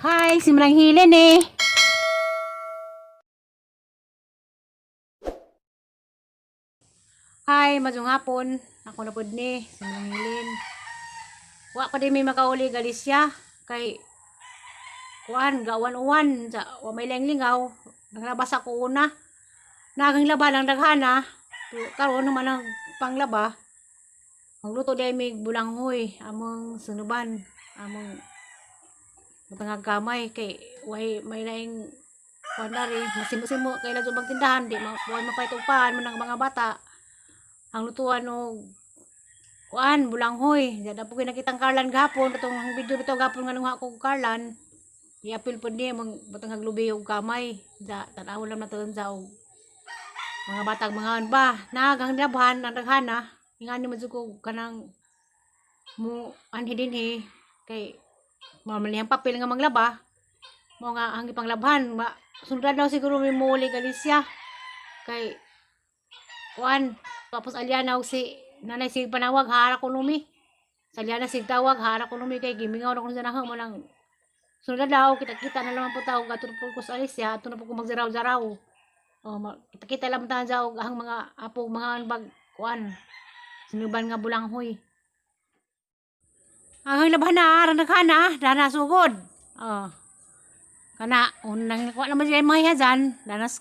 Hi, si Manang Hilen eh. Hi, maayong hapon. Ako na pod ni, si Manang Hilen. Wa pa di may makauli Galicia kay kuan gawan-uwan sa wa may laing lingaw. Naglabas ako una. Nagang laba lang daghana. Pero karon naman ang panglaba. Magluto di may bulanghoy among sunuban, among matangag kamay kay way may laing kuan dari masimo-simo kay lang bang tindahan di ma way mapaytupahan man ang mga bata ang lutuan og kuan bulanghoy. Di na po kay nakitang Karlan gahapon katong ang video bitaw gahapon nga nangha ko Karlan, iapil pod niya mang batang haglubi og kamay. Da tan-awon lang nato sa og mga batag mga ba nagang labhan ang daghana ingani man jud ko kanang mo anhi dinhi kay mamalihang papel nga manglaba mo nga ang ipanglabhan ma sundan daw siguro may muuli Galicia kay kuan. Tapos alyana og si nanay sig panawag hara ko numi sa alyana sig tawag hara ko numi kay gimingaw na ko sa nahang mo nang sunod daw kita-kita na naman po tao gato po ko sa Alicia ato na po ko magzaraw-zaraw. Oh, kita-kita lang ta sa og ang mga apo mga bag kuan sinuban nga bulanghoy. Ang laban na aran naghana dana sugod. Oh, kana unang kuha naman siya mga hiyajan danas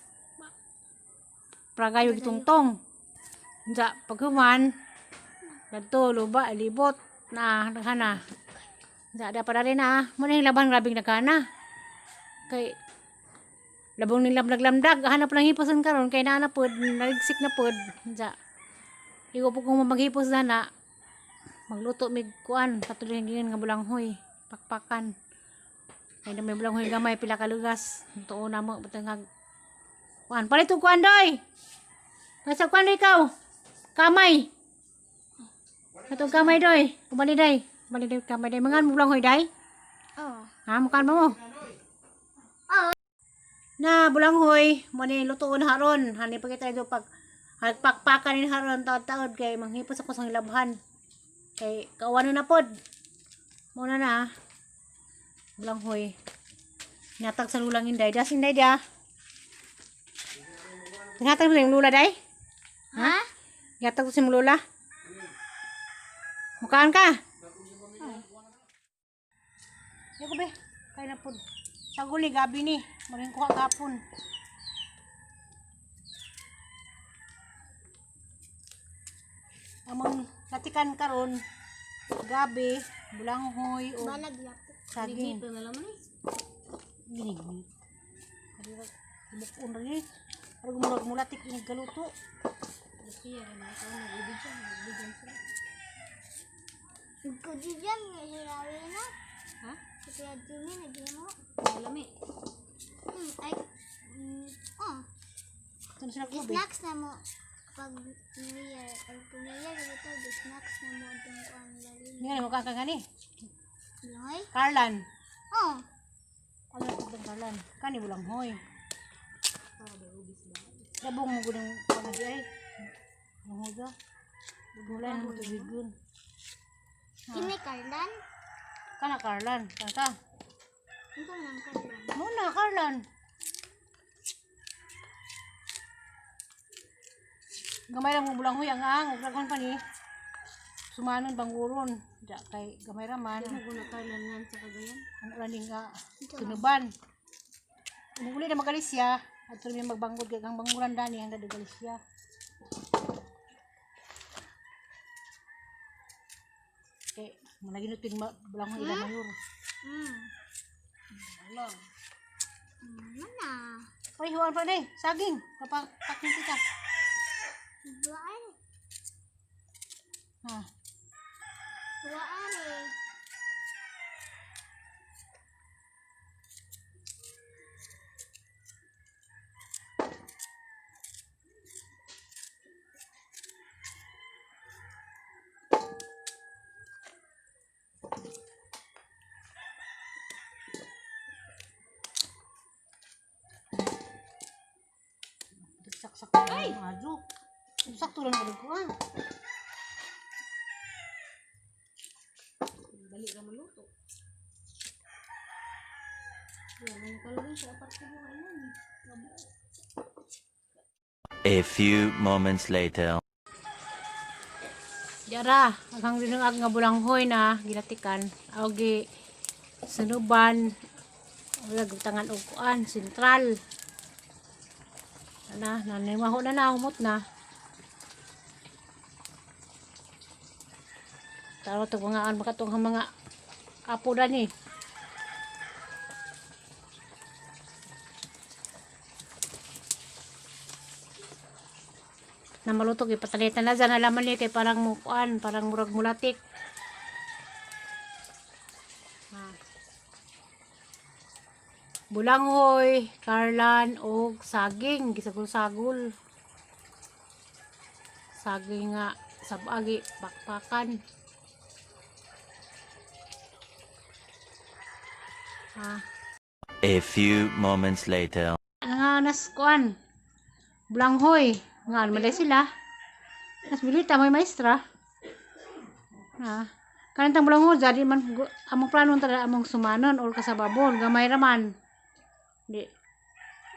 pragayo gitungtong. Unsa paghuman kadto luba libot na naghana. Unsa da pa rin na mo na yung laban grabing naghana kay labong nilam naglamdag hanap lang hiposan karon kay naa na pod naligsik na pod. Unsa igo po kung maghipos na na magluto mig kuan patuloy ang nga bulanghoy pakpakan kay na may bulanghoy gamay pila ka lugas tuo na mo butangag kuan palit og kuan doy. Nasa kuan doy ikaw kamay katong kamay doy kumali day kumali day kamay day mangan mo bulanghoy day. Oh. Ha, mukaan ba mo na bulanghoy mo ni lutoon haron hani pa kita do pag hagpakpakan ni haron taod-taod kay manghipos ako sa labhan kay kawan na pod mo na na bulanghoy natag sa lulang inday das inday dia. Natag mo sa imong lula day. Ha? Yatag sa imong lula. Mukaan ka. Yako be kay na pod saguli gabi ni maring kuha gapon. Among latikan karon gabi, bulanghoy o Balag lapok. saging. na lang ni. Gini. Bukon rin eh. Pero gumurag mulatik ini galuto. Siya na ako nag-ibigyan, nag-ibigyan sila. Nagkudiyan nga hirawi na. Ha? Si Kuya Jimmy naghimo. Lami. Ay oh, Sino sila ko be? snacks na mo pag New Year or New Year ito, di snacks na mo itong kuang lalin. Hindi nga mo kakagani. Loy? Carlan. Oh, Ano na itong Carlan? Kani bulanghoy. Labong mo gudang panagi ay. Bulanghoy ka. Gulay mo tubig yun. kini Carlan? Kana Carlan. Kana ka. Ito man ang Carlan. Muna Carlan. Gamay lang mo bulanghoy ang ang ug daghan pa ni. Sumanon banguron. Ja kay gamay ra man. Guna Carlan nga sa Cagayan. Ang uraning nga tinuban. Uli na Magalisya. At tuloy magbangod kay kang banguran dani ang dadi Galicia. Kay malagi no ting bulanghoy ila mayor. Ala. Mana? Ay, huwan pa ni saging. Kapakin kita. Buwan. Ha. Buwan eh. Saksak ay ajo. Sakto lang ko ah. Dali ra maluto. A few moments later. Yara, aghang dinungag nga bulanghoy na ginatikan. Ogi sunuban wala gutangan og kuan sentral. Na nanimaho na na humot na. Taro to mga an makatong ang mga apo dani. Na maluto ipatalitan na dyan alaman niya kay parang mukuan parang murag mulatik. Ah. Bulanghoy, karlan og saging gisagol-sagol, saging nga sabagi bakpakan. Ah. A few moments later. Nga nas kuan bulanghoy nga malay sila nas bilita may maestra ah kanang bulanghoy jadi man among plano ta among sumanon or kasababon gamay ra man di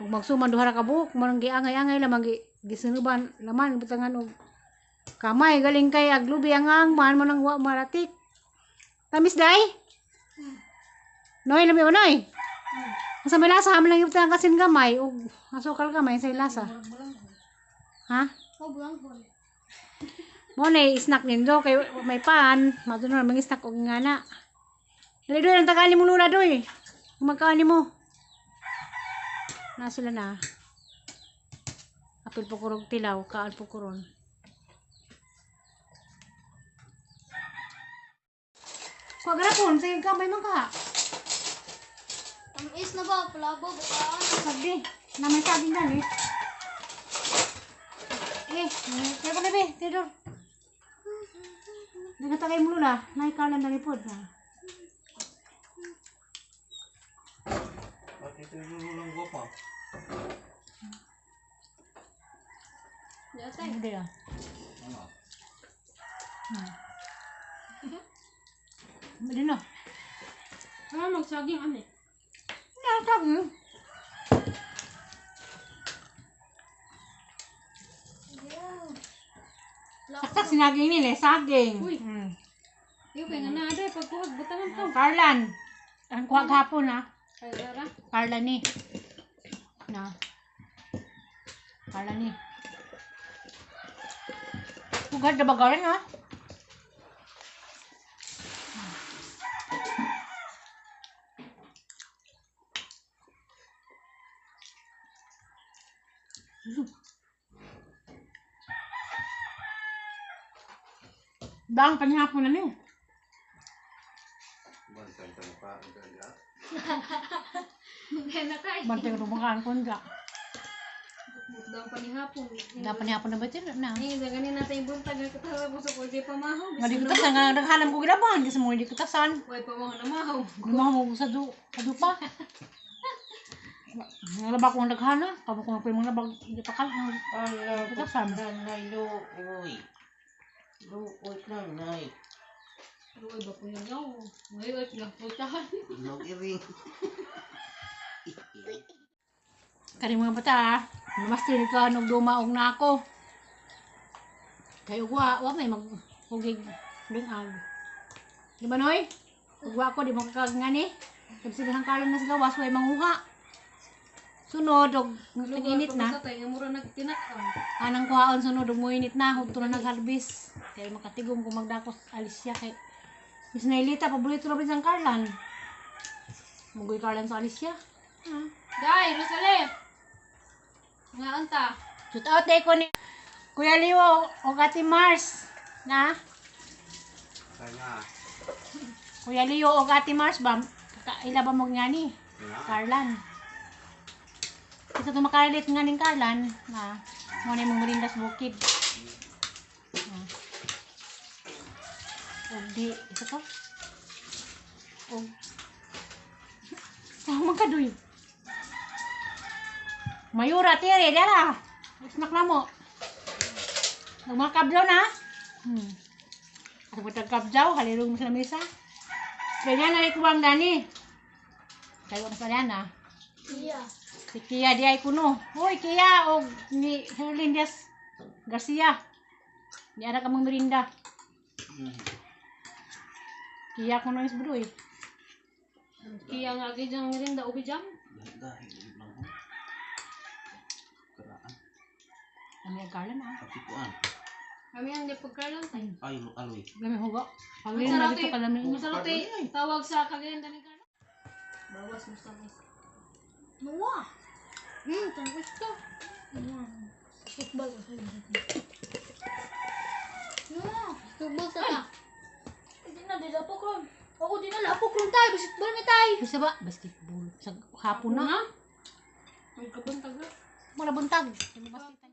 ug magsuman duha ra ka buok man giangay-angay lamang gi gisunuban laman butangan og kamay galing kay aglubi ang ang man mo nang wa maratik tamis dai noy lami ba noy. Ang sa may lasa, hamon lang yung kasin gamay ug asukal gamay sa lasa. Ha? Oh, bulanghoy. Mo na snack nindo kay may pan, madunol mga snack og ngana. Dali doy ang tagali mo lula doy. Magkaani mo. Na sila na. Apil po kurog tilaw, kaan po kuron. Kuha garapon, sa gamay man ka. Tamis na ba? Palabo, bukaan. Sabi, na may saging dali. Eh, kaya ko na be, Theodore. Nagatagay mo lula, naikalan na pod na. Bakit ito yung lulang guwapa? Hindi ah. Ano? Hindi na. Ano magsaging ano eh? Nakatagay. Yeah. Saksak sinaging nila, eh, saging. Uy. Mm. Iyo kay nga na aday pagkuhag butangan to. Carlan. Ang kuha gahapon ah. Ay rara. Carlan ni. Na. Carlan ni. Pugad na bagarin ah. Dang panihapon na ni. Bantay ka pa, ang gaga. Kaya na kay. Bantay ko tumakaan ko nga. Butang panihapon. Dapat panihapon na ba ito na? Eh, sa ganin natin yung buntag nga katawa ko sa kulay pamahaw. Nga di kutasan, nga naghanam ko gilaban kasi mo hindi kutasan. Way pamahaw na mahaw. Gumawa mo sa du, sa dupa. Nga laba ko ang naghana, kamo ko nga mga labag, hindi pa kal. Ala, Kutasan. nanay, luoy. Luoy, nanay. Luoy ba po yan daw? Ngayon, at naputahan. Nag-iring. Kani mga bata, ah, master nito anong dumaog na ako. Kay ugwa, wa may maghugig lingag. Di ba noy? Ugwa ko di mo kakagngani. Tapos ang kalan na sa gawas, way manguha. Sunod, og init na. Sa tayo, nga mura nagtinakang. Anang kuhaon sunod ug moinit na hudto na nagharvest kay makatigom kung magdakos alis siya kay Miss Nailita paborito ra sang Carlan. Mugoy Carlan sa Alicia. Ah. Day, Rosale! Nga anta. Shoot out day ko ni Kuya Leo o Ate Mars na Kaya Kuya Leo o Ate Mars ba kaila ba mo nga ni nga. Carlan. Isa to makarelate nga ning Carlan na mo na imong merindas bukid. Ah. Og di isa to. Og Tama ka doy. Mayura tire dara. Snack na mo. Nagmakablaw na. At mo tagkabjaw, halirong mo sa mesa. Kanya na ikuwang dani. Kayo mas na. Iya. Si Kia di ay kuno. Hoy Kia og ni Herlin Diaz Garcia. Di ara ka mong merinda. Kia kuno is budoy. Kaya nga gid ang rinda ubi jam. Gahi-gahi lang ko. Karaan. Kami ang Carla na. Kapikuan. Kami ang di pagkalan tay. Ay, aloy. Lami hugo. Pagin na dito kalami. Masarap tay tawag sa kagayan ni Carla. Bawas mo sa mas. Nuwa. Tapos to. Football ko sa'yo. Nuwa. Football sa ta. Di na, di lapok ron. Ako di na lapok ron tayo. Basketball mi tayo. Bisa ba? Basketball. Sa hapon na. Ang kabuntag na. Mga buntag. Basket.